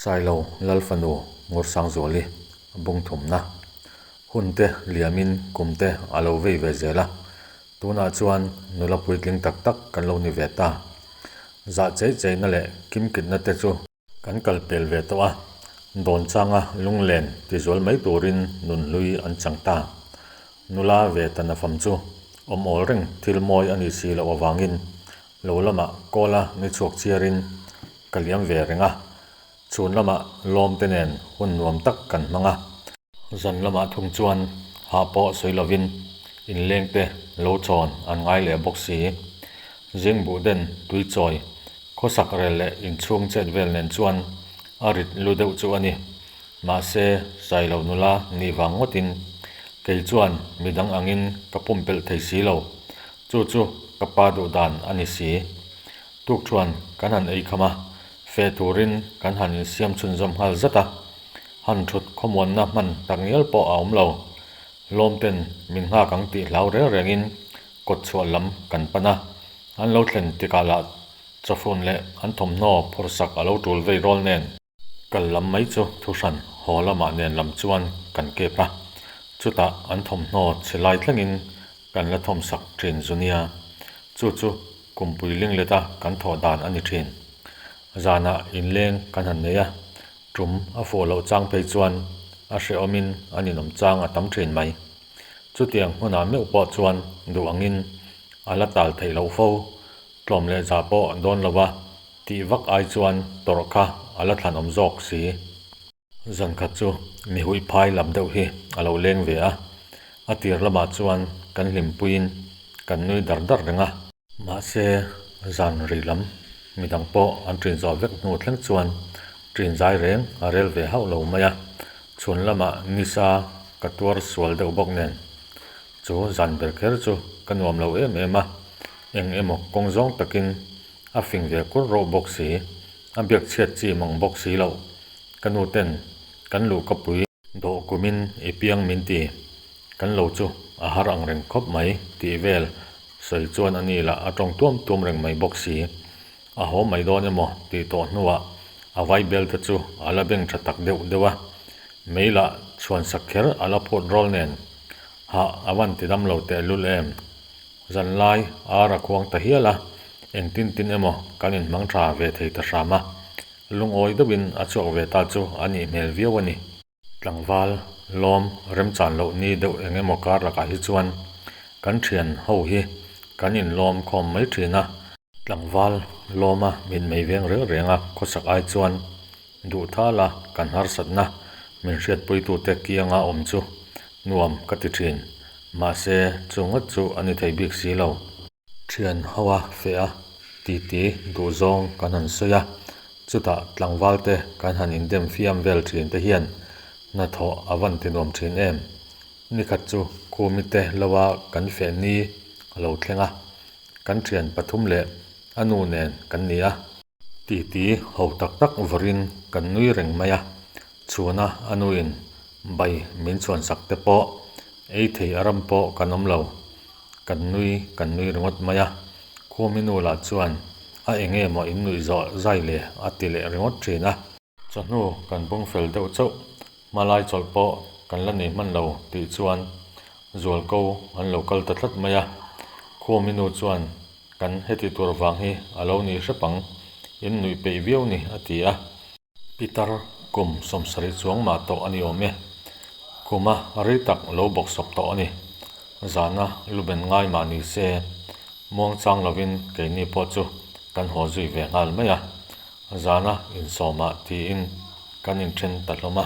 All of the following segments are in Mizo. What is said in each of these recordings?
Sailo Lalfanu Ngursangzuali bung thumna hunte liamin kumte a lo vei ve zel a, tunah chuan nula puitling tak tak kan lo ni ve ta. Zah chei cheina leh kimkitna te chu kan kal pel ve tawh a, dawn changa lunglen tizual mai turin nunhlui an chang ta. Nula ve ta nafam chu awm awl reng thil mawi a nih si loh avangin lo lamah kawla ni chhuak chiarin ka liam ve reng a, chhun lamah lawm te nen hun nuam tak kan hmang a. Zan lamah thung chuan hah pawh sawi lovin inleng te lo chawn an ngai leh bawk si. Zing buh den tui chawi khawsak rel leh inchhung chet vel nen chuan a rit lu deuh chu a ni. Mahse, Sailo nula nih vang ngawtin kei chuan midang angin ka pumpelh thei si lo. Chu chu ka pa duh dan a ni si. Tukṭhuan kan han ei kham a, feh turin kan han insiam chhunzawm nghal zat a. Han thut khawmuanna hman tak ngial pawh a awm lo. Lawmten min nghak ang tih hlau reng rengin kawt chhuah lam kan pan a. An lo thlen tikah lah chawfun leh an thawmhnaw phursak a lo tul vei rawl nen. Kal lam mai chu thuhran haw lamah nen lam chuan kan kep a. Chutah an thawmhnaw chhe lai thlengin kan la thawmsak thin zu nia. Chu chu kumpui lingleta kan thawh dan a ni thin. Zanah inleng kan han nei a, Tum a fuh loh chang phei chuan a hrehawmin a ninawm chang a tam thin mai. Chutiang hmunah meuh pawh chuan duh angin a la tal theih loh fo, tlawm leh zah pawh dawn lo va tih vak ai chuan tawrh kha a la thlanawm zawk si. Zan khat chu mi huih phai lam deuh hi a lo leng ve a, a tir lamah chuan kan hlimpuiin kan nui dar dar reng a. Mahse, zan rei lam midang pawh an ṭin zawh vek hnu thleng chuan ṭin zai reng a rel ve hauh lo mai a, chhun lamah nisa ka tuar sual deuh bawk nen chu zan ber kher chu ka nuam lo em em a, eng emaw kawng zawng takin a fing ve kur rawh bawk si, a biak chhiat chi mang bawk si loh, ka nu ten kan luh ka pui. Dawh kumin i piang min ti, kan lo chu a har ang reng khawp mai tih vel sawi chuan a ni lah a tawng tuam tuam reng mai bawk si. A haw mai dawn emaw tih tawh hnuah a vai bel te chu a la beng tha tak deuh deuh a, mei lah chhuan sak kher a la phut rawl nen hah a van ti dam lo tehlul em. Zanlai ar a khuang ta hial a, engtin tin emaw kan inhmang tha ve thei ta hram a. Lungawi deuhin a chhuak ve ta chu a nih hmel viau a ni. Tlangval lawm remchan loh ni deuh eng emaw kar lakah hi chuan kan thian ho hi kan inlawm khawm mai thin a. Tlangval lawma mitmei veng reng renga khawsak ai chuan duh thala kan harsatna min hriatpuitute kianga awm chu nuam ka ti thin. Mahse, chu ngawt chu a ni thei bik si lo. Thian hoa feh a, titi duhzawng kan han sawi a, chutah tlangval te kan han indem fiam vel thin te hian hnathawh a van ti nuam thin em. Nikhat chu Khumi te loa kan feh ni a lo thleng a, kan thian pathum leh a nu nen kan ni a. Titi ho tak tak vawrin kan nui reng mai a, chhuna a nuin bai min chhuansak te pawh ei thei a ram pawh kan awm lo. Kan nui kan nui ringawt mai a, Khumi nu lah chuan a eng nge maw in nuih zawh zai le a ti leh ringawt thin a. Chawhnu kan bung fel deuh chauh, hmalai chawlh pawh kan la nei hman lo tih chuan Zualko an lo kal ta tlat mai a. Khumi nu chuan kan heti tur vang hi a lo ni hrep ang, in nuih peih viau ni a ti a. Pitar kum 70 chuang mah tawh a ni awm e. Kuma rei tak lo bawk sawp tawh a ni. Zana luben ngai mah ni se, muangchang lovin keini pawh chu kan haw zui ve nghal mai a. Zana insawmah tiin kan inthen ta hlawm a.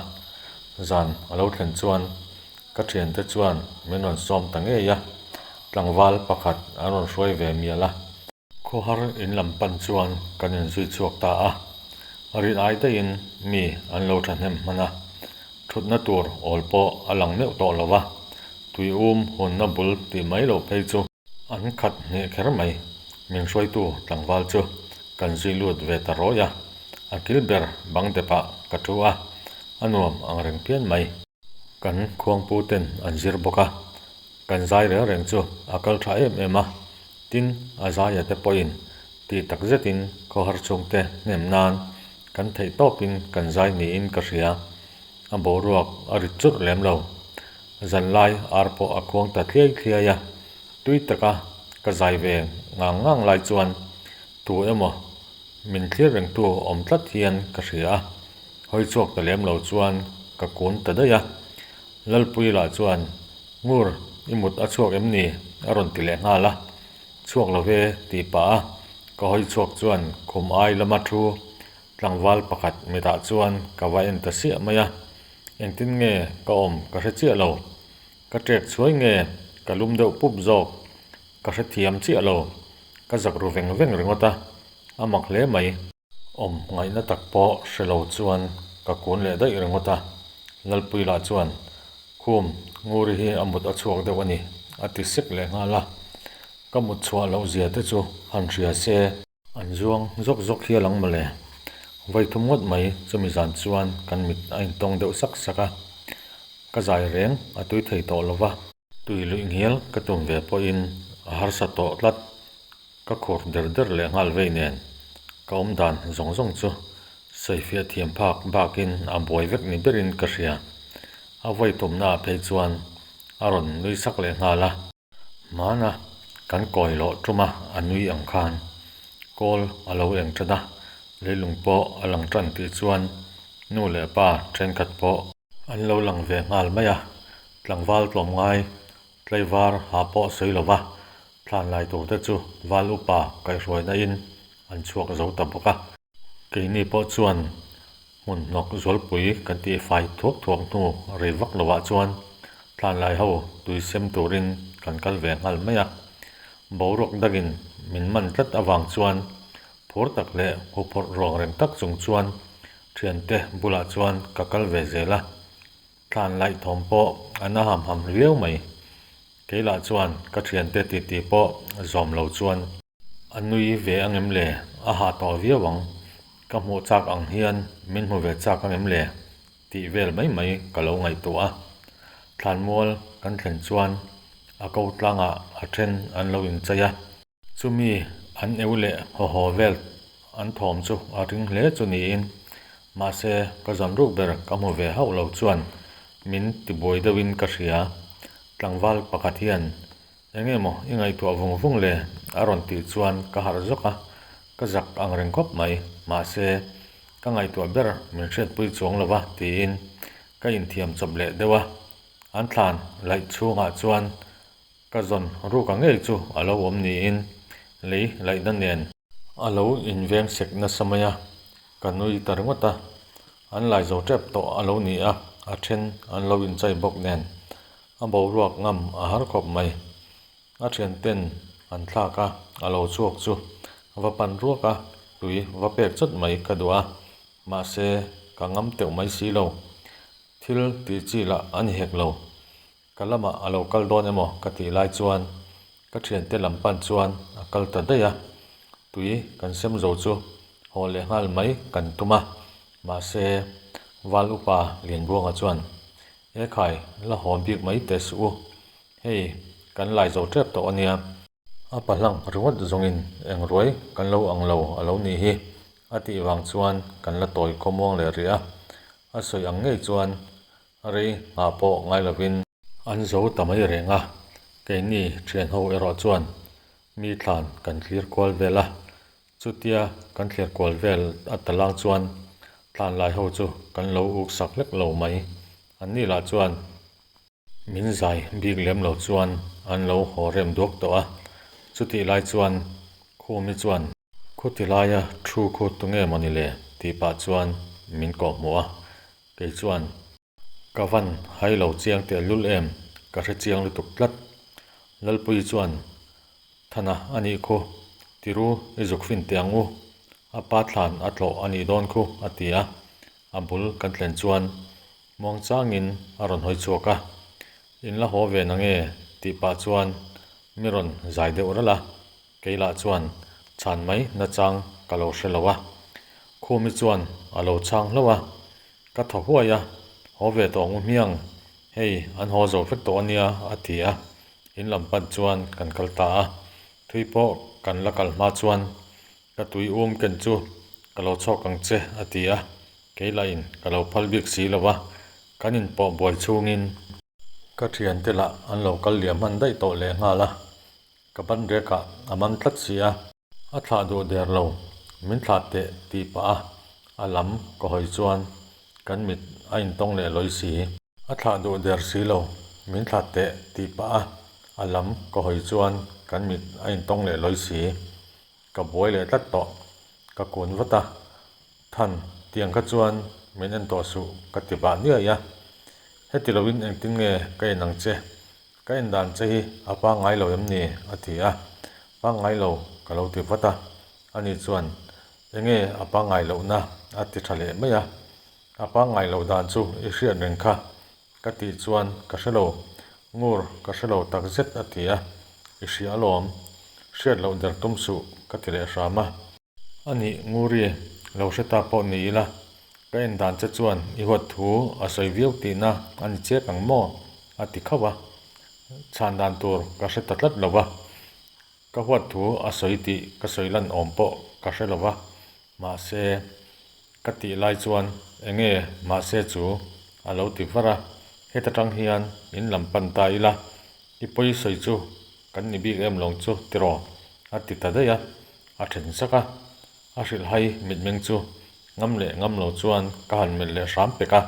Zan a lo thlen chuan ka thiante chuan min rawn sawm ta ngei a, tlangval pakhat an rawn hruai ve mial a. Khawhar in lam pan chuan kan inzui chhuak ta a, rin ai daihin mi an lo thahnem hman a, thutna tur awl pawh a lang meuh tawh lo va, tui um hunna bul tih mai loh phei chu an khat hneh kher mai. Min hruaitu tlangval chu kan zui lut ve ta rawi a, a kil ber bang depah ka thu a, a nuam ang reng phian mai. Kan khuangpu ten an zir bawk a, kan zai reng reng chu a kal tha em em a, tin a zaia te pawhin tih tak zetin khawhar chhungte hnem nan Kan theih tawpin kan zai niin ka hria. A boruak a rit churh lem lo. Zanlai ar pawh a khuang ta thliai thliai a. Tui taka ka zai ve ngang ngang lai chuan tu emaw min thlir rengtu awm tlat hian ka hria a. Hawi chhuak ta lem lo chuan ka kun ta daih a. Lalpui lah chuan, Ngur, i mut a chhuak em ni? a rawn ti leh nghal a. Chhuak lo ve, tih pah a ka hawi chhuak chuan khum ai lama thu tlangval pakhat mitah chuan ka va en ta siah mai a. Engtin nge ka awm ka hre chiah lo. Ka ṭek chhuai nge ka lum deuh pup zawk ka hre thiam chiah lo. Ka zak ru veng veng ringawt a, a mak hle mai. Awm ngaihna tak pawh hre lo chuan ka kun leh daih ringawt a, Lalpui lah chuan, Khum, Nguri hi a mut a chhuak deuh a ni, a ti sek leh nghal a. Ka mut chhuah loh zia te chu han hria se. An zuang zawk zawk hial ang mawle. Vawi thum ngawt mai chumi zan chuan kan mit a intawng deuh sak sak a, ka zai reng a tui thei tawh lo va. Tui luih ngial ka tum ve pawhin a harsa tawh tlat. Ka khur der der leh nghal vei nen ka awm dan zawng zawng chu sawifiah thiam phak bakin a buai vek ni berin ka hria. A vawi tumnaah phei chuan a rawn nui sak leh nghal a. Hmana kan kawi loh tuma a nui ang khan kawl a lo eng tan a, leilung pawh a lang tan tih chuan nu leh pa thenkhat pawh an lo lang ve nghal mai a, tlangval tlawmngai tlaivar ha pawh sawi lova thlan lai tur te chu val upa kaihhruaina in an chhuak zo ta bawk a. Keini pawh chuan hmun hnawk zualpui kan tih fai thuak thuak hnu rei vak lovah chuan thlan lai ho tui sem turin kan kal ve nghal mai a. Boruak dangin min man tlat avang chuan phur tak leh huphawrh ruang reng tak chung chuan thiante bulah chuan ka kal ve zel a. Thlan laih thawm pawh a na ham ham riau mai. Kei lah chuan ka thiante titi pawh zawm lo chuan. A nui ve ang em le? A hah tawh viau ang. Ka hmuh chak ang hian min hmu ve chak ang em le? Tih vel mai mai ka lo ngaihtuah a. Thlanmual kan thlen chuan a ko tlangah a then an lo inchei a. Chumi an eu leh haw haw vel an thawm chu a ring hle chu niin mahse ka zawn ruk ber ka hmu ve hauh lo chuan min tibuai deuhin ka hria. Tlangval pakhat hian Eng nge maw i ngaihtuah vung vung le? a rawn tih chuan ka harh zawk a, ka zak ang reng khawp mai. Mahse, ka ngaihtuah ber min hriatpui chuang lo va tiin ka inthiam chawp leh deuh a. An thlan laih chhungah chuan ka zawn ruka ngei chu a lo awm niin lei laihna nen a lo inveng sek nasa mai a, ka nui ta ringawt a. An lai zo tep tawh a lo ni a, a then an lo inchai bawk nen A boruak ngam a har khawp mai. A thianten an thlak a, a lo chhuak chu va pan ruak a, tui va pek chawt mai ka duh a, mahse ka ngam teuh mai si lo. Thil tih chi lah a ni hek lo. Ka lamah a lo kal dawn emaw ka tih lai chuan ka thiante lam pan chuan a kal ta daih a, tui kan sem zo chu haw leh nghal mai kan tum a, mahse Val upa Lianbuanga chuan He khai la haw bik mai teh suh u, hei kan lai zo tep tawh a nia. A pahlang ringawt zawngin eng ruai kan lo ang lo a lo nih hi a tih vang chuan kan la tawi khawmuang leh rih a, a sawi ang ngei chuan rei nghah pawh ngai lovin an zo ta mai reng a, keini thianho erawh chuan mi thlan kan thlir kual vel a, Chutia kan thlir kual vel a ta lang chuan tlan lai ho chu kan lo uk sak hlek lo mai. An ni lah chuan min zai bik lem lo chuan an lo haw rem duak tawh a. Chutih lai chuan Khumi chuan. Khuti laia thu khu tunge maw ni le? tih pah chuan min kawh hmuh a. Kei chuan. Ka van hai lo chiang teh lul em, ka hre chiang lutuk tlat. Lalpui chuan, Thana a nih khu, tiru i zuk fin teh ang u, a pa thlan a tlawh a nih dawn khu a ti a, a bul kan thlen chuan muang changin a rawn hawi chhuak a, In la haw ve nange tih pah chuan mi rawn zai deuh ralh a, Kei lah chuan chhan mai nachang ka lo hre lo a, Khumi chuan a lo chhang hlauh a, ka thaw huai a, haw ve tawh ngu hmiang, hei an haw zo vek tawh a nia a ti a, in lam pan chuan kan kal ta a, thui pawh kan la kal hma chuan ka tui um ken chu. Ka lo chhawk ang che, a ti a. Kei lahin ka lo phal bik si lo a, kan inpawh buai chhungin. Ka thiante lah an lo kal liam hman daih tawh leh nghal a, ka ban rekah a man tlat si a. A thlah duh der lo, min thlah teh tih pah a, a lam ka hawi chuan kan mit a intawng leh lawi si. A thlah duh der si lo, min thlah teh tih pah a, a lam ka hawi chuan kan mit a intawng leh lawi si. Ka buai leh tlat tawh, ka kun vat a, Than, tiang kha chuan min en tawh suh ka ti bah niai a. Heti loin engtin nge ka en ang che? Ka en dan che hi a pangngai lo em ni? a ti a. Pangngai lo ka lo ti vat a. Ani chuan, Enge a pangngai lohna? a ti tha leh mai a. A pangngai loh dan chu i hriat reng kha ka tih chuan ka hre lo, ngur ka hre lo tak zet a ti a. I hria alawm, hriat loh der tum suh ka ti leh hram a. A nih Nguri, lo hre ta pawh ni ila, ka en dan che chuan i huat thu a sawi viau tihna a ni chiak ang maw? a ti khauh a, chhan dan tur ka hre ta tlat lo va, ka huat thu a sawi tih ka sawi lan awm pawh ka hre lo va, mahse ka tih lai chuan enge mahse chu a lo ti var a, heta tang hian in lam pan ta ila, i pawi sawi chu kan ni bik em lawng chu tiraw? a ti ta daih a, a then sak a, a hrilhhai mitmeng chu ngam leh ngam lo chuan ka han melh leh hram pek a,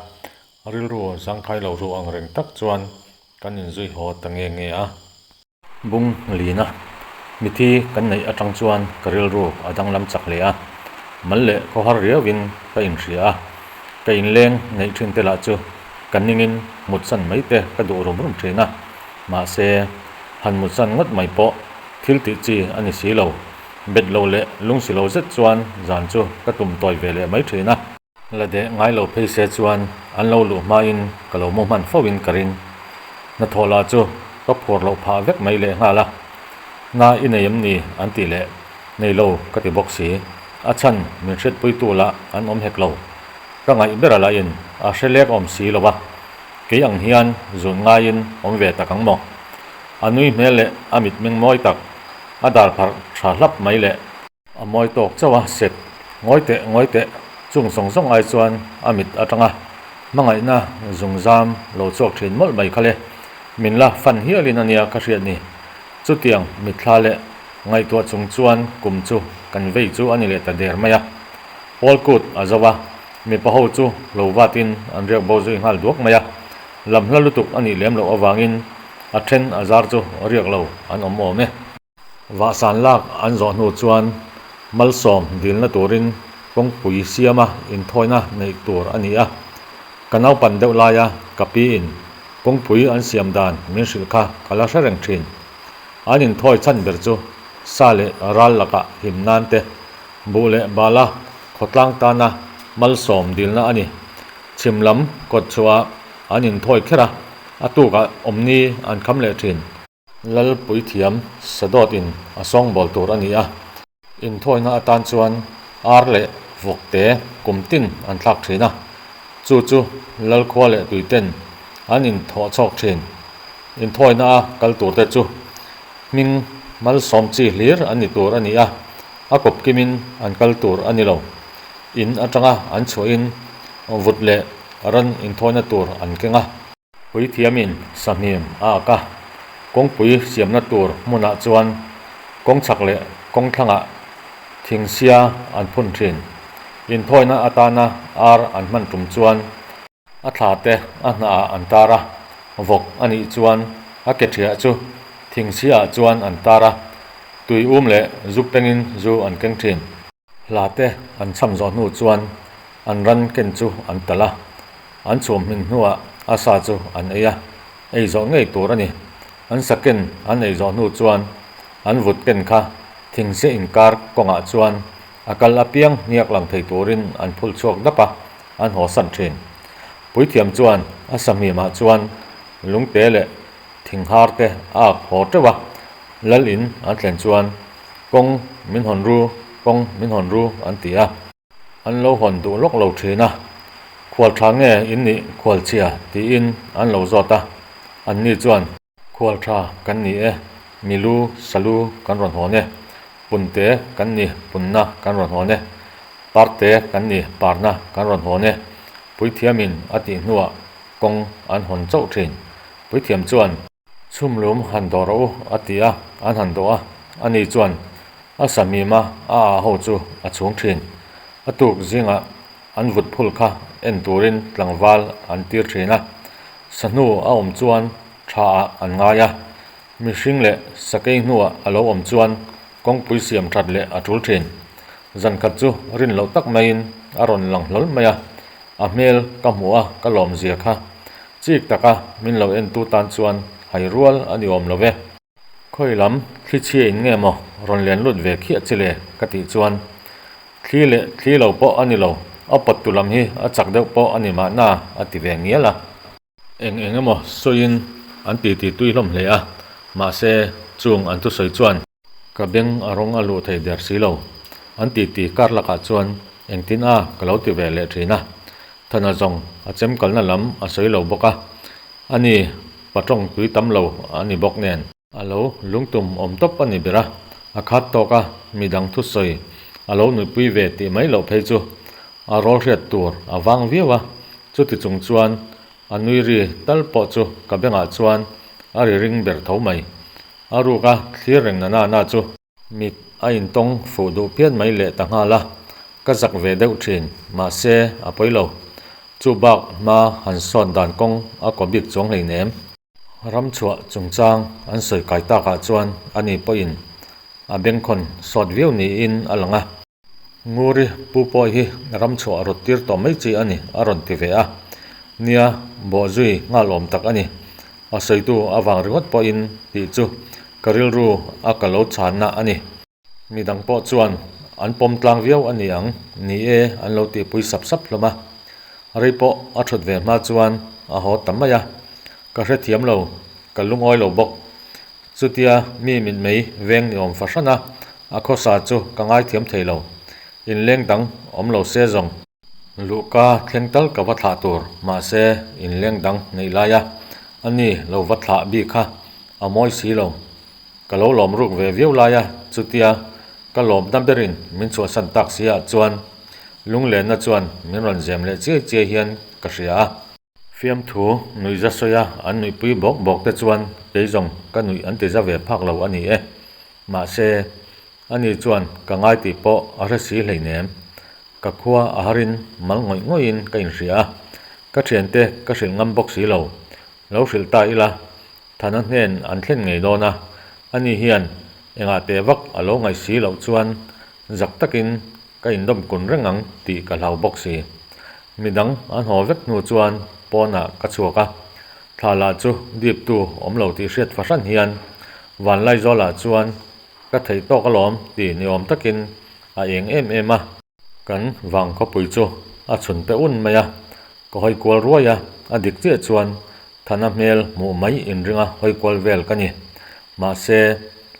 rilru zangkhai lo ru ang reng tak chuan kan inzui haw ta nge nge a. Bung lina mithi kan neih atang chuan ka rilru a danglam chak hle a, mal leh khawhar riauin ka inhria a, ka inleng neih thin te lah chu ka ningin mutsan mai te ka duh rum rum thin a, mahse han mutsan ngawt mai pawh Thil tih chi a ni si lo. Bet lo leh lung si lo zet chuan zan chu ka tum tawi ve leh mai thin a. La deh ngai lo phei se chuan an lo luh hmain ka lo mu hman fo in ka ring. Hnathawh lah chu ka phuar loh phah vek mai leh nghal a. Na i nei em ni an tih leh nei lo ka ti bawk si. A chhan min hriatpuitu lah an awm hek lo. Ka ngaih ber a lahin a hre lek awm si lo a. Kei ang hian zun ngaiin awm ve tak ang maw? A nui hmel leh a mitmeng mawi tak, a dar pharh tha hlap mai leh. A mawi tawk chauh a, sep. Ngawi teh, ngawi teh, chung zawng zawng ai chuan a mit atanga hmangaihna zungzam lo chhuak thin mawlh mai kha le. Min la fan hialin a nia ka hriat ni. Chutiang mitthla leh ngaihtuah chung chuan kum chu kan vei chu a ni leh ta der mai a. Pawl kut a zo a, mipa ho chu lo vatin an riak bo zui nghal duak mai a. Lam hla lutuk a nih lem loh avangin A then a zar chu riak lo an awm awm e. Vahsan lak an zawh hnu chuan malsawm dilna turin kawngpui siama inthawina neih tur a ni a. Ka naupan deuh laia ka piin kawngpui an siam dan min hrilh kha ka la hre reng thin. An inthawi chhan ber chu sa leh ral lakah him nan te, buh leh bala khawtlang tana malsawm dilna a ni. Chhim lam kawt chhuah an inthawi kher a. A tukah awmni an kham leh thin. Lalpuithiam Sadawt in a sawngbawl tur a ni a. Inthawina atan chuan ar leh vawkte kum tin an thlak thin a, chu chu Lalkhua leh tuiten an inthawh chhawk thin. Inthawina a kal turte chu hming malsawm chi hlir an ni tur a ni a, a kawp kimin an kal tur a ni lo. In atanga an chhuahin vut leh ran inthawina tur an keng a. Puithiamin sahmim a ak a, kawngpui siamna tur hmunah chuan kawng chhak leh kawng thlangah thingsia an phun thin. Inthawina atana ar an hman tum chuan a thla te a hnahah an tar a, vawk a nih chuan a ke thiah chu thingsia ah chuan an tar a, tui um leh zu pengin zu an keng thin. Hla te an chham zawh hnu chuan an ran ken chu an talh a, an chhum hmin hnuah a sa chu an ei a, ei zawh ngei tur a ni. An sa ken an ei zawh hnu chuan an vut ken kha thingse inkar kawngah chuan a kal apiang hniak lang thei turin an phul chhuak dap a, an haw san thin. Puithiam chuan a sa hmimah chuan lungte leh thinghar te a ak haw teuh a, lal in an thlen chuan Kawng min hawn ru, kawng min hawn ru an ti a. An lo hawn duh lawk lo thin a, Khual tha nge in nih khual chhia tiin an lo zawt a, anni chuan, Khual tha kan ni e, milu salu kan rawn hawn e, punte kan ni punna kan rawn hawn e. Parte kan ni parna kan rawn hawn e, Puithiamin a tih hnuah kawng an hawn chauh thin. Puithiam chuan. Chhumlum han dawh rawh u a ti a, an han dawh a, ani chuan a sahmim a a ah ho chu a chhung thin. A tuk zingah an vut phul kha en turin tlangval an tir thin a, sahnu a awm chuan tha ah an ngai a, mihring leh sakei hnuah a lo awm chuan kawngpui siam that leh a tul thin. Zan khat chu rin loh tak maiin a rawn lang hlawl mai a, a hmel ka hmuh a ka lawm zia kha chik taka min lo entu tan chuan hai rual a ni awm lo ve. Khawi lam thli chhia in nge maw rawn len lut ve khiah chi le ka tih chuan thli leh thli lo pawh a ni lo, a pawt tu lam hi a chak deuh pawh a ni mahna a ti ve ngial a. Eng eng emaw sawiin an titi tui hlawm hle a, mahse chung an thusawi chuan ka beng a rawng a luh thei der si lo. An titi kar lakah chuan engtin a ka lo ti ve leh thin a, Thana zawng a chem kalna lam a sawi lo bawk a, ani patawng tui tam lo a ni bawk nen. A lo lungtum awm tawp a ni ber a, a khat tawk a, midang thusawi a lo nuihpui ve tih mai loh phei chu a rawl hriat tur a vang viau a, chuti chung chuan a nui ri tal pawh chu ka bengah chuan a ri ring ber tho mai. A ruk a thlir reng na na na chu mit a intawng fuh duh phian mai leh ta nghal a, ka zak ve deuh thin, mahse a pawi lo. Chu bak hma han sawn dan kawng a kaw bik chuang hleinem. Ram chhuah chungchang an sawi kai takah chuan ani pawhin a bengkhawn sawt viau niin a lang a. Nguri pu pawh hi ram chhuah rawt tir tawh mai chi a ni a rawn ti ve a. Nia, bawhzui nghal awm tak a ni. A sawitu avang ringawt pawhin tih chu ka rilru a ka lo chhanna a ni. Midang pawh chuan an pawm tlang viau a ni ang, ni e an lo tihpui sap sap hlawm a. Rei pawh a thut ve hma chuan a haw ta mai a, ka hrethiam lo, ka lungawi lo bawk. Chutia mi mitmei veng ni awm fahran a, a khawsa chu ka ngaithiam thei lo. Inleng dang awm lo se zawng. Luhka thleng tal ka va thlah tur, mahse inleng dang neih lai a, ani lo va thlah bik kha a mawi si lo. Ka lo lawm ruk ve viau lai a, chutia ka lawmna berin min chhuahsan tak si ah chuan lunglenna chuan min rawn zem leh chiai chiai hian ka hria a. Fiamthu nuihza sawi a an nuihpui bawk bawk te chuan kei zawng ka nuih an ti za ve phak lo a ni e. Mahse, ani chuan ka ngai tih pawh a hre si hleinem. Ka khua a harin mal ngawih ngawihin ka inhria a, ka thiante ka hrilh ngam bawk si lo. Lo hrilh ta ila Thana hnen an thlen ngei dawn a, ani hian engah teh vak a lo ngaih si loh chuan zak takin ka indawm kun reng ang tih ka hlau bawk si. Midang an haw vek hnu chuan pawnah ka chhuak a, thla lah chu diptu awm lo tih hriat fahran hian Vanlaizawlah chuan ka theih tawk alawm tih ni awm takin a eng em em a. Kan vang khawpui chu a chhun pe un mai a, ka hawi kual ruai a, a dik chiah chuan Thana hmel hmuh mai inringa hawi kual vel ka ni. Mahse,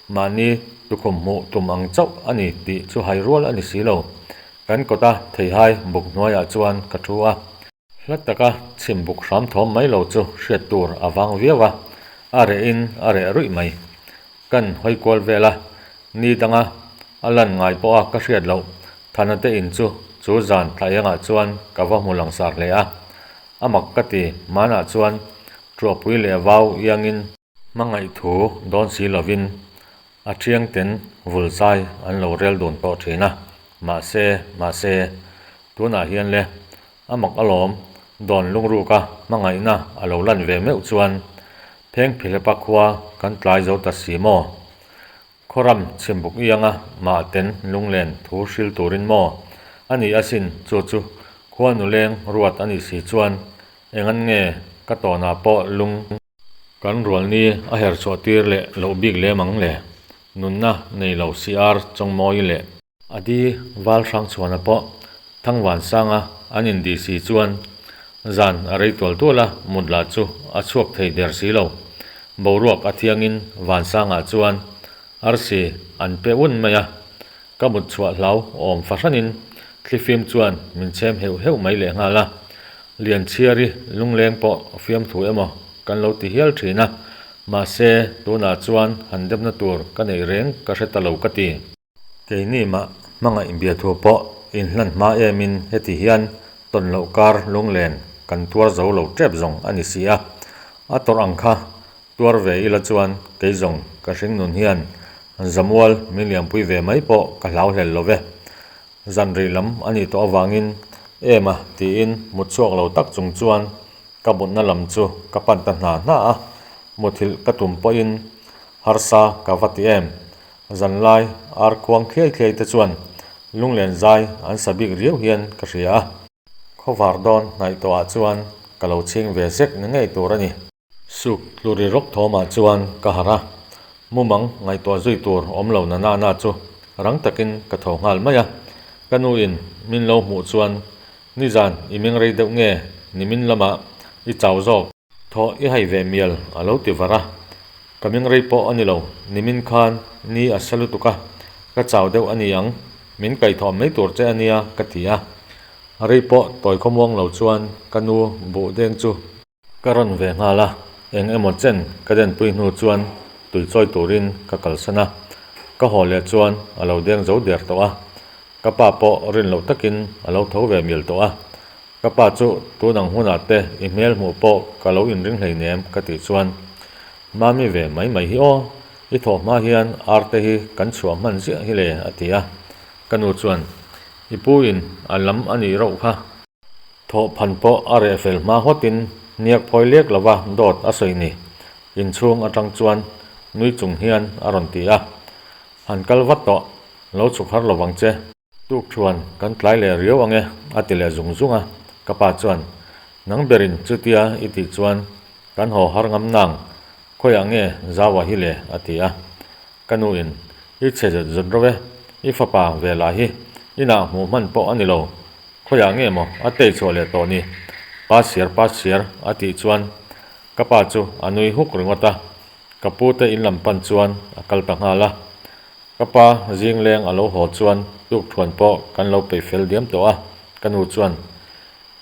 mahni tukhum hmuh tum ang chauh a ni tih chu hai rual a ni si lo. Kan kawta theihai buk hnuaiah chuan ka thu a. Hla taka chhim buk hram thawm mai lo chu hriat tur a vang viau a, a rehin a reh ruih mai. Kan hawi kual vel a, ni danga a lan ngai pawha ka hriat loh Thana te in chu chu zan thla engah chuan ka va hmu langsar hle a. A mak ka ti, hmanah chuan Tuahpui leh vau iangin hmangaih thu dawn si lovin a thiangten vul zai an lo rel dun tawh thin a, mahse, mahse, tunah hian le A mak alawm, dawn lungruka hmangaihna a lo lan ve meuh chuan Phengphihlepa khua kan tlai zo ta si maw? Khawram chhimbuk ianga mahten lunglen thu hril turin maw? A ni asin, chu chu khua nuleng ruat a nih si chuan engan nge ka tawnah pawh lung Kan rual ni a her chhuah tir leh loh bik lem ang le, nunna nei lo CR Chawngmawi leh. Adi val hrang chhuana pawh Thangvansanga an indi si chuan zan a rei tual tual a, mut lah chu a chhuak thei der si lo. Boruak a thiangin Vansangah chuan arsi an pe un mai a, ka mut chhuah hlau awm fahranin thlifim chuan min chhem heuh heuh mai lehnghal a. Lianchhiari lungleng pawh fiamthu emaw kan lo ti hial thin a, mahse tunah chuan han demna tur ka neih reng ka hre ta lo ka ti. Keini mah hmangaih biathu pawh inhlan hma emin heti hian tawn loh kar lunglen kan tuar zo lo tep zawng a ni si a. A tawrh ang kha tuar ve ila chuan kei zawng ka hringnun hian zamual min liampui ve mai pawh ka hlau hlel lo ve. Zan rih lam a nih tawh avangin em a tiin mut chhuak lo tak chung chuan ka mutna lam chu ka pan ta hna hna a, muthilh ka tum pawhin harsa ka va ti em. Zanlai ar khuang thliai thliai te chuan lunglen zai an sa bik riau hian ka hria a. Khawvar dawn hnaih tawhah chuan ka lo chhing ve zek ni ngei tur a ni. Suk tluri rawk thawmah chuan ka harh a, mumang ngaihtuah zui tur awm lo na na na chu rang takin ka tho nghal mai a. Ka nu in min lo hmuh chuan nizan i meng rei deuh nge nimin lamah i chau zawk? Thaw i hai ve mial a lo ti var a, ka meng rei pawh a ni lo, nimin khan ni a sa lutuk a, ka chau deuh a ni ang, min kaihthawh mai tur che a nia ka ti a. Rei pawh tawi khawmuang lo chuan ka nu buh deng chu. Ka rawn ve nghal a, eng emaw chen ka denpui hnu chuan tui chawi turin ka kalsan a, ka haw leh chuan a lo deng zo der tawh a, ka pa pawh rin loh takin a lo tho ve mil tawh a, ka pa chu tun ang hunah te i hmel hmuh pawh ka lo inring hleinem ka tih chuan Mami ve mai mai hi aw, i thawh hma hian ar te hi kan chhuah hman ziah hi le a ti a, ka nu chuan i pu in a lam a nih rauh kha. Thawh phan pawh a reh fel hma hawtin hniak phawi lek lova dawt a sawi ni. Inchhung atang chuan nui chung hian a rawn ti a, Han kal vat tawh, lo chhuk har lovang che. Tuk thuan kan tlai leh riau ange a ti leh zung zung a, ka pa chuan, Nang berin chutia i tih chuan kan haw har ngam nang, khawiah nge Zaua hi le a ti a. Ka nu in, I chhe zet zet ro e, i fapa ve lah hi inah hmuh hman pawh a ni lo, khawiah nge maw a tei chhuah leh tawh ni? Pa siar pa siar a tih chuan ka pa chu a nui huk ringawt a, ka pu te in lam pan chuan a kal ta nghal a. Ka pa zing leng a lo haw chuan tukthuan pawh kan lo peih fel diam tawh a, ka nu chuan,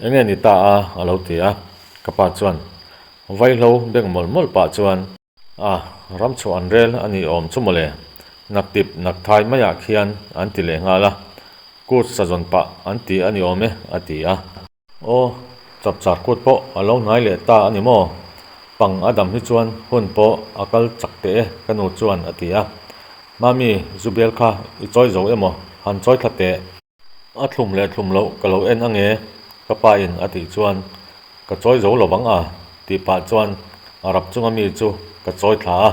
Enge ni ta a? a lo ti a, ka pa chuan vaihlo beng mawlh mawlh pah chuan, A, ram chhuah an rel a nih awm chu mawle, naktip nakthai maiah khian an ti leh nghal a, kut sazawn pah an ti a ni awm e, a ti a. Aw, chapchar kut pawh a lo hnai leh ta a ni maw? Pang a dam hi chuan hun pawh a kal chak teh e, ka nu chuan a ti a. Mami, zu bel kha i chawi zo emaw? Han chawi thla teh. A thlum leh thlum loh ka lo en ange ka pa in a tih chuan ka chawi zo lo vang a tih pah chuan a rap chunga mi chu ka chawi thla a.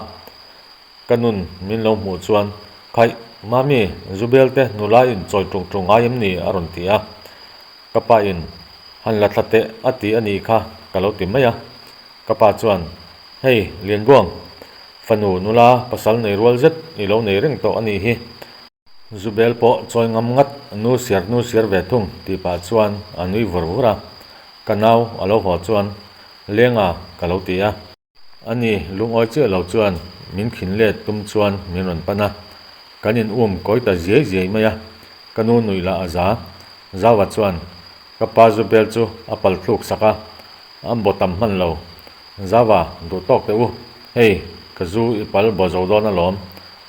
Ka nun min lo hmuh chuan Khaih, Mami, Zubel te nula in chawi tung tung ngai em ni? a rawn ti a. Ka pa in Han la thla teh a ti a nih kha ka lo ti mai a. Ka pa chuan Hei, Lianbuang, fanu nula pasal nei rual zet i lo nei reng tawh a nih hi. Zubel pawh chawi ngam ngat nu siar nu siar ve thung tih pah chuan a nui vur vur a, ka nau a lo haw chuan Lenga ka lo ti a. Ani lungawi chiah lo chuan min khin let tum chuan min rawn pan a, kan in um kawi ta ziai ziai mai a, ka nu nuih lah a za. Zaua chuan ka pa Zubel chu a pal thluk sak a, an baw tam hman lo. Zaua duh tawk teh u, hei ka zu i pal baw zo dawn alawm,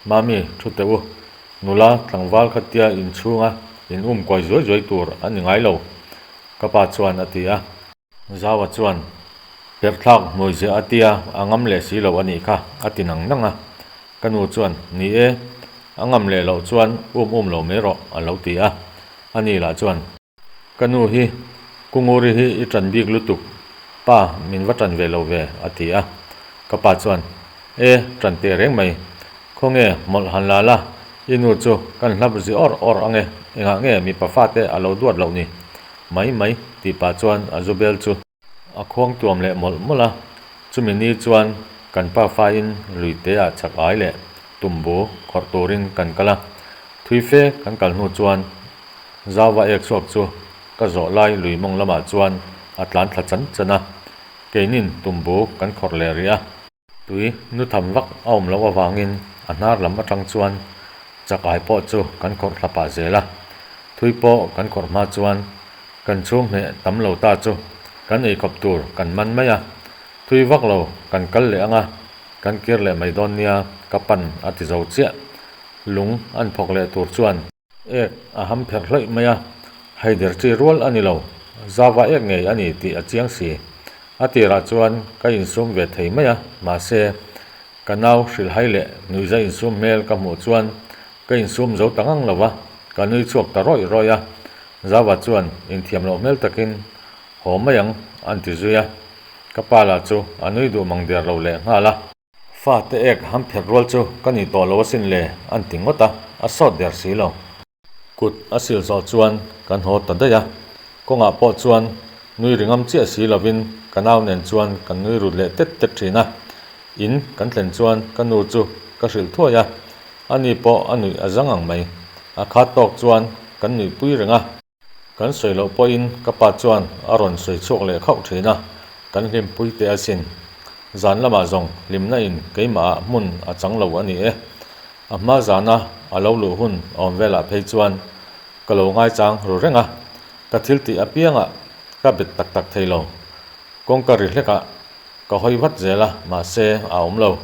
Mami, thu teh u. Nula tlangval khatia inchhunga in um kuai zuai zuai tur a ni ngai lo, ka pa chuan a ti a. Zaua chuan, Perhthlak hmui ziah a tia, a ngam leh si lo a nih kha, a ti nang nang a. Ka nu chuan, Ni e, a ngam leh loh chuan um um lo mai rawh, a lo ti a. Ani lah chuan. Ka nu hi, Kunguri hi i ṭan bik lutuk, pa min va ṭan ve lo ve, a ti a. Ka pa chuan, E, ṭan teh reng mai. Khawnge, mawlh han la la, i nu chu kan hlap zi awr awr ange, engah nge mipa fate a lo duat loh ni? Mai mai, tih pah chuan a zu bel chu. A khuang tuam leh mawlh mawlh a, chumi ni chuan kan pa fain luiteah chak ai leh tumbu khawrh turin kan kal a, thui fe kan kal hnu chuan Zauva ek chhuak chu ka zawh lai lui mawng lamah chuan a tlan thla chan chan a, keinin tumbu kan khawrh leh rih a. Tui nu tham vak a awm loh avangin a hnar lam atang chuan chak ai pawh chu kan khawrh thla pah zel a. Thui pawh kan khawrh hma chuan kan chhung hneh tam lo ta chu kan eikhawp tur kan man mai a. Thui vak lo kan kal leh ang a, kan kir leh mai dawn nia ka pan a ti zo chiah. Lung an phawk leh tur chuan. Ek a ham pherh hlawih mai a. Haider chi rual a ni lo, Zava ek ngei a ni tih a chiang si. A tirah chuan ka insum ve thei mai a, mahse, ka nau hrilhhai leh nuihza insum hmel ka hmuh chuan ka insum zo ta ngang lo va, ka nui chhuak ta rawih rawih a. Zava chuan inthiam loh hmel takin haw mai ang an ti zui a, ka pa lah chu a nui duh mang der lo leh nghal a. Fate ek ham pherh rual chu ka ni tawh lo asin le an ti ngawt a, a sawt der si lo. Kut a sil zawh chuan kan haw ta daih a, kawngah pawh chuan nui ri ngam chiah si lovin ka nau nen chuan kan nui rut leh tet tet thin a. In kan thlen chuan ka nu chu ka hrilh thuai a, ani pawh a nuih a zang ang mai. A khat tawk chuan kan nuihpui reng a. Kan sawi loh pawhin ka pa chuan a rawn sawi chhuak leh khauh thin a, kan hlimpui teh asin. Zan lamah zawng hlimna in keimahah hmun a chang lo a ni e. A hma zana a lo luh hun awm velah phei chuan ka lo ngaichang ru reng a, ka thil tih apiangah ka bet tak tak thei lo. Kawngka ri hlekah ka hawi vat zel a, mahse a awm lo.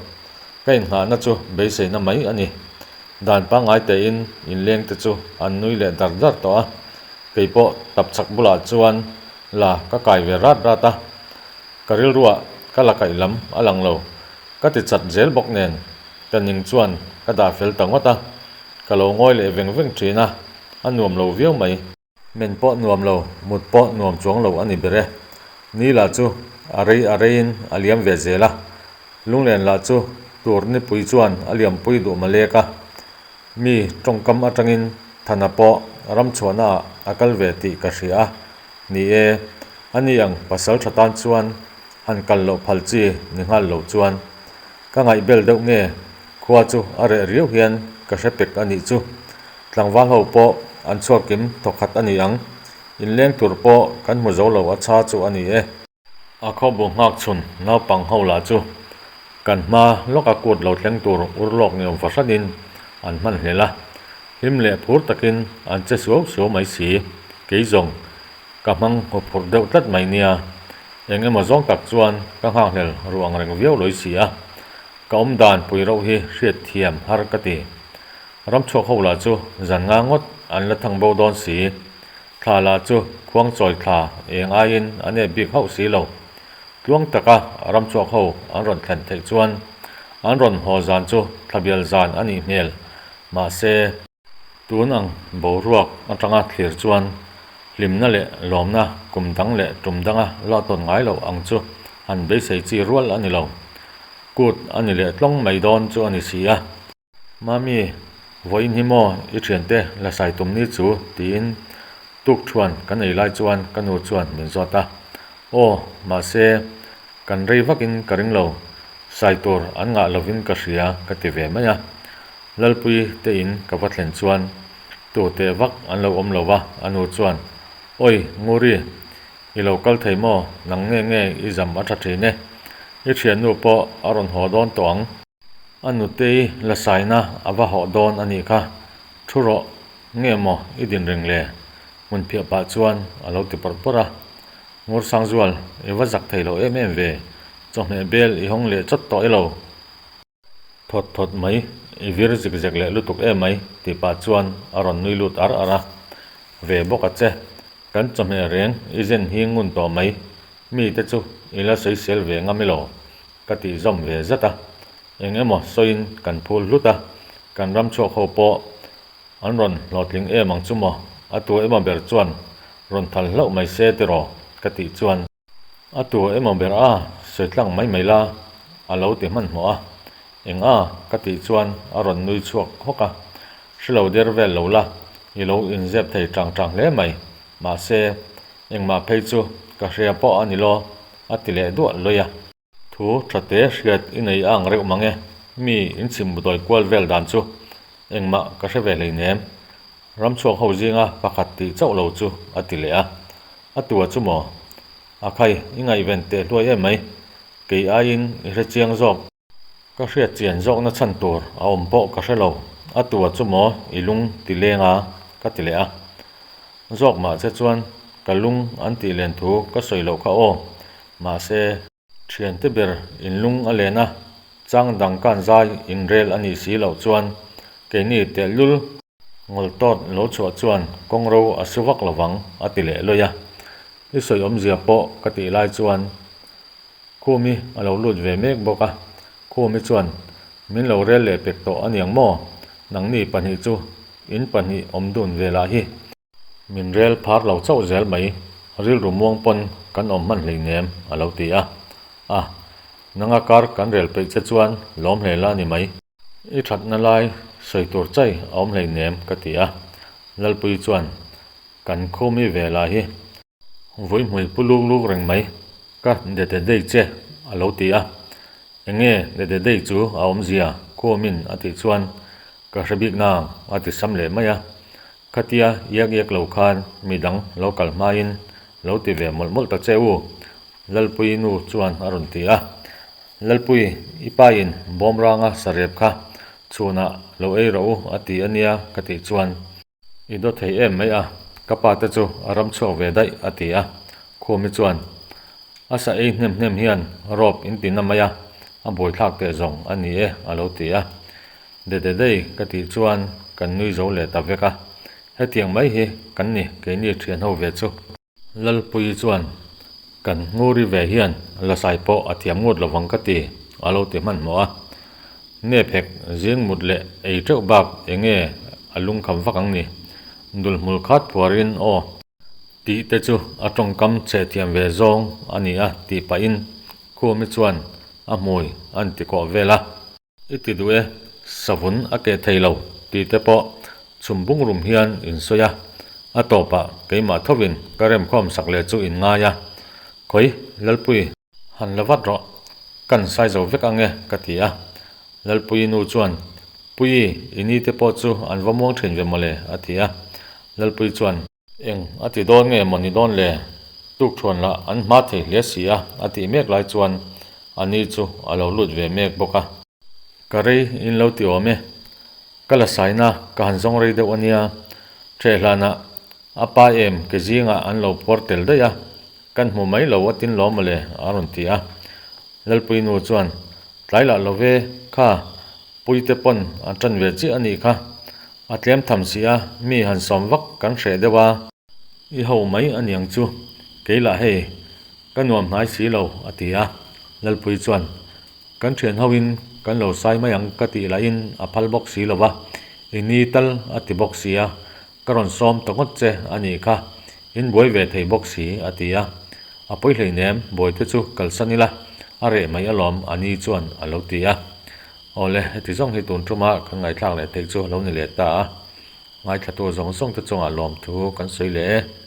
Ka inngahna chu beiseina mai a ni. Dan pangngai tein inleng te chu an nui leh dar dar tawh a, kei pawh tapchhak bulah chuan la ka kai ve rat rat a, ka rilruah ka la kaih lam a lang lo. Ka ti chat zel bawk nen ka ning chuan ka dah fel ta ngawt a, ka lo ngawi leh veng veng thin a, a nuam lo viau mai. Men pawh nuam lo, mut pawh nuam chuang lo a ni ber e. Ni lah chu a rei a reiin a liam ve zel a, lunglen lah chu tur nipui chuan a liampui duh malek a. Mi tawngkam atangin Thana pawh ramchhuahna ah a kal ve tih ka hria a, ni e, a ni ang pasal tha tan chuan han kal loh phal chi ni nghal lo chuan ka ngaihbel deuh nge khua chu a reh riau hian ka hre pek a nih chu. Tlangval ho pawh an chhuak kim thawkhat a ni ang. Inleng tur pawh kan hmu zo lo a chha chu a ni e. A khawbu nghak chhun naupang ho lah chu kan hma lawka kut lo thleng tur ur lawk ni awm fahranin an hman hlel a. Hlim leh phur takin an che suau suau mai si. Kei zawng ka hmang haw phurh deuh tlat mai nia. Eng emaw zawng tak chuan ka nghakhlel ruh ang reng viau lawi si a. Ka awm dan pui reuh hi hriatthiam har ka ti. Ramchhuak ho lah chu zan nga ngawt an la thang bo dawn si. Thla lah chu khuangchawi thla eng aiin a nep bik hauh si lo. Tluang taka ramchhuak ho an rawn thlen theih chuan an rawn haw zan chu thlabial zan a nih hmel. Mahse, tun ang boruak atanga thlir chuan hlimna leh lawmna kum dang leh tum danga la tawn ngai loh ang chu han beisei chi rual a ni lo. Kut a ni leh tlawng mai dawn chu a ni si a. Mami, vawiin hi maw i thiante la sai tum ni chu? tiin tuk thuan kan ei lai chuan ka nu chuan min zawt a. Aw, mahse, kan rei vakin ka ring lo, sai tur an ngah lovin ka hria ka ti ve mai a. Lalpui te in ka va thlen chuan tu teh vak an lo awm lo va, a nu chuan, Awi, Nguri, i lo kal thei maw? Nang nge nge i zam a tha thin e, i thiannu pawh a rawn haw dawn tawh ang. A nutei la saina a va hawh dawn a nih kha, thu rawh, nge maw i din reng le? Hmun phiah pah chuan a lo ti pawrh pawrh a. Ngursangzual, i va zak thei lo em em ve, chawhmeh bel i hawng leh chawt tawh elo? Thawt thawt mai, i vir zik zek leh lutuk em mai, tih pah chuan a rawn nui lut ar ar a. Ve bawk a che, kan chawhmeh reng i zen hi ngun tawh mai, mi te chu i la sawisel ve ngam elo? Ka tih zawm ve zat a, eng emaw sawiin kan phul hlut a, kan ram chhuak ho pawh an rawn hlawhtling em ang chu maw, a tu emaw ber chuan rawn thal hlauh mai se tiraw ka tih chuan. A tu emaw ber a sawi tlang mai mai la a lo ti hmanhmawh a, eng a ka tih chuan a rawn nui chhuak hawk a, hrelo der vel lo la i lo inzep thei tang tang hle mai, mahse engmah phei chu ka hria pawh a ni lo a ti leh duah lawih a. Thu tha te hriat i nei a ang reuh mang e, mi in chhim budawi kual vel dan chu engmah ka hre ve hleinem, ramchhuak ho zinga pakhat tih chauh lo chu a ti leh a. A tua chu maw? A khai, i ngaihven teh hluai em mai, kei aiin i hre chiang zawk. Ka hriat chian zawkna chhan tur a awm pawh ka hre lo, a tua chu maw i lung ti leng a? ka ti leh a. Zawk mah che chuan ka lung an tih len thu ka sawi loh kha aw, mahse, thiante ber in lung a len a, chang dang kan zai in rel a nih si loh chuan keini tehlul. Ngawltawt lo chhuah chuan kawngro a su vak lovang a ti leh lawih a. I sawi awmzia pawh ka tih lai chuan Khumi a lo lut ve mek bawk a. Khumi chuan min lo rel leh pek tawh aniang maw? Nangni pahnih chu in pahnih awm dun ve lah hi. Min rel phar lo chauh zel mai, rilru muang pawn kan awm hman hleinem a lo ti a. A, nanga kar kan rel peih che chuan lawm hle la ni mai. I thatna lai sawi tur chai a awm hleinem ka ti a. Lalpui chuan, Kan khumi ve lah hi. Vawi hmui pu luk luk reng mai, ka dete dei che a lo ti a. Enge dete dei chu a awmzia Khuamin a tih chuan ka hre bik nang a ti sam leh mai a. Khatia iak iak lo khan mi dang lo kal hmain lo ti ve mawlh mawlh ta che u, Lalpui nu chuan a rawn ti a. Lalpui, i pain bawmranga sarep kha chhunah lo ei rawh u a ti a nia ka tih chuan. I daw thei em mai a, ka pa te chu a ram chhuak ve daih a ti a. Khumi chuan, A sa ei hnem hnem hian rawp in ti na mai a, a buaithlak teh zawng a ni e a lo ti a. Dede dei ka tih chuan kan nui zo leh ta vek a, hetiang mai hi kan ni keini thian ho ve chu. Lalpuii chuan, Kan nguri ve hian lasai pawh a thiam ngut lovang ka ti a lo ti hmanhmawh a. Nep hek zing mut leh ei teuh bak enge a lungkham vak ang ni? Dulhmul khat phuarin aw. Tih te chu a tawngkam chhe thiam ve zawng a ni a tih pahin Khumi chuan a hmui a inti kawh vel a. I ti duh e, savun a keh thei lo tih te pawh chhum bung rum hian in sawi a, a tawpah keimah thovin ka remkhawm sak leh chu in ngai a, Khawi, Lalpui, han la vat rawh, kan sai zo vek ang e ka ti a, Lalpuii nu chuan, Puii, i ni te pawh chu an va muang thin ve mawle a ti a, Lalpuii chuan, Eng a ti dawn nge maw ni dawn le? Tukthuan lah an hma thei hle si a, a tih mek lai chuan a ni chu a lo lut ve mek bawk a. Ka rei in lo ti awm e, ka la saina ka han zawng rei deuh a nia, ṭhehhlanah a pa em ke zingah an lo phuar tel daih a, kan hmu mai lo a tin lawm mawle a rawn ti a. Lalpui nu chuan, Tlai lah lo ve, kha Puite pawn an ṭan ve chiah a nih kha. A tlem tham si a, mi han sawm vak kan hreh deuh a. I ho mai a niang chu, kei lah hei, ka nuam hnai si lo, a ti a. Lalpui chuan, Kan thian hoin kan lo sai mai ang ka tih lahin a phal bawk si lo va, i ni tal a ti bawk si a, ka rawn sawm ta ngawt che a nih kha, in buai ve thei bawk si, a ti a. A pawi hleinem, buaite chu kalsan ila, a reh mai alawm, a ni chuan a lo ti a. Awle, heti zawng hi tun tuma kan ngaihthlak leh theih chu a lo ni leh ta a, ngaithlatu zawng zawng te chungah lawmthu kan sawi leh e.